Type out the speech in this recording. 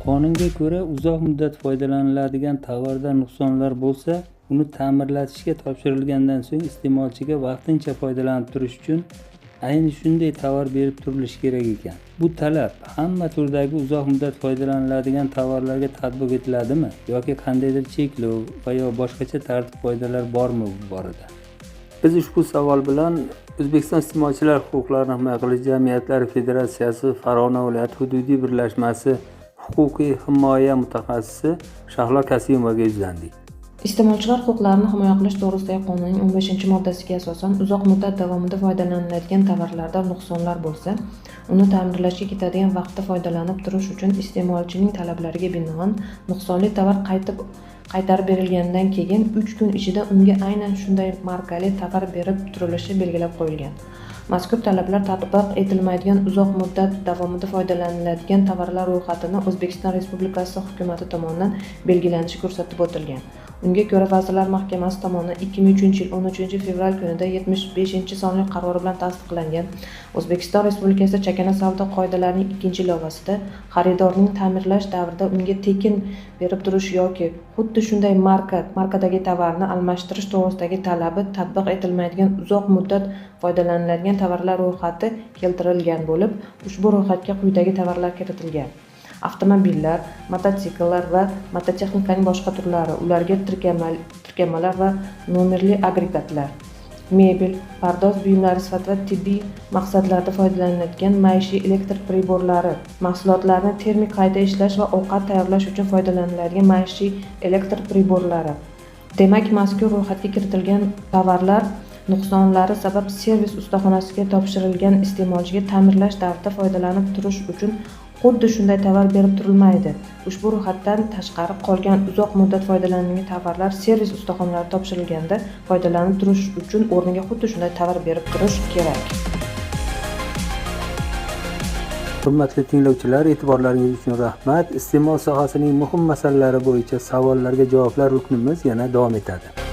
Qonunga ko'ra, uzoq muddat foydalaniladigan tovarda nuqsonlar bo'lsa, uni ta'mirlatishga topshirilgandan so'ng iste'molchiga vaqtincha foydalanib turish uchun ayni shunday tovar berib turilishi kerak ekan. Bu talab hamma turdagi uzoq muddat foydalaniladigan tovarlarga tatbiq etiladimi yoki qandaydir cheklov va yo boshqacha tartib qoidalar bormi bu borada? Biz ushbu savol bilan O'zbekiston iste'molchilar huquqlarini himoya qilish jamiyatlari federatsiyasi Farg'ona viloyati hududiy birlashmasi huquqiy himoya mutaxassisi Shahlo Kasimovaga yuzlandik. Iste'molchilar huquqlarini himoya qilish to'g'risidagi qonunning 15-moddasiga asosan uzoq muddat davomida foydalaniladigan tovarlarda nuqsonlar bo'lsa, uni ta'mirlashga ketadigan vaqtda foydalanib turish uchun iste'molchining talablariga binoan nuqsonli tovar qaytarib berilganidan keyin 3 kun ichida unga aynan shunday markali tovar berib turilishi belgilab qo'yilgan. Mazkur talablar tatbiq etilmaydigan uzoq muddat davomida foydalaniladigan tovarlar ro'yxatini O'zbekiston Respublikasi hukumati tomonidan belgilanishi ko'rsatib o'tilgan. Unga ko'ra, Vazirlar Mahkamasi tomonidan 2003-yil 13-fevral kunida 75-sonli qarori bilan tasdiqlangan O'zbekiston Respublikasi chakana savdo qoidalarining 2-ilovasida xaridorning ta'mirlash davrida unga tekin berib turish yoki xuddi shunday markadagi tovarni almashtirish to'g'risidagi talabi tatbiq etilmaydigan uzoq muddat foydalaniladigan tovarlar ro'yxati keltirilgan bo'lib, ushbu ro'yxatga quyidagi tovarlar kiritilgan: avtomobillar, mototsikllar va mototexnikaning boshqa turlari, ularga tirkamalar va nomerli agregatlar, mebel, pardoz buyumlari sifatida tibbiy maqsadlarda foydalaniladigan maishiy elektr priborlari, mahsulotlarni termik qayta ishlash va ovqat tayyorlash uchun foydalaniladigan maishiy elektr priborlari. Demak, mazkur ro'yxatga kiritilgan tovarlar nuqsonlari sabab servis ustaxonasiga topshirilgan iste'molchiga ta'mirlash davrida foydalanib turish uchun xuddi shunday tovar berib turilmaydi. Ushbu ro'yxatdan tashqari qolgan uzoq muddat foydalanilgan tovarlar servis ustaxonalariga topshirilganda foydalanib turish uchun o'rniga xuddi shunday tovar berib turish kerak. Hurmatli tinglovchilar, e'tiborlaringiz uchun rahmat. Iste'mol sohasining muhim masalalari bo'yicha savollarga javoblar ruknimiz yana davom etadi.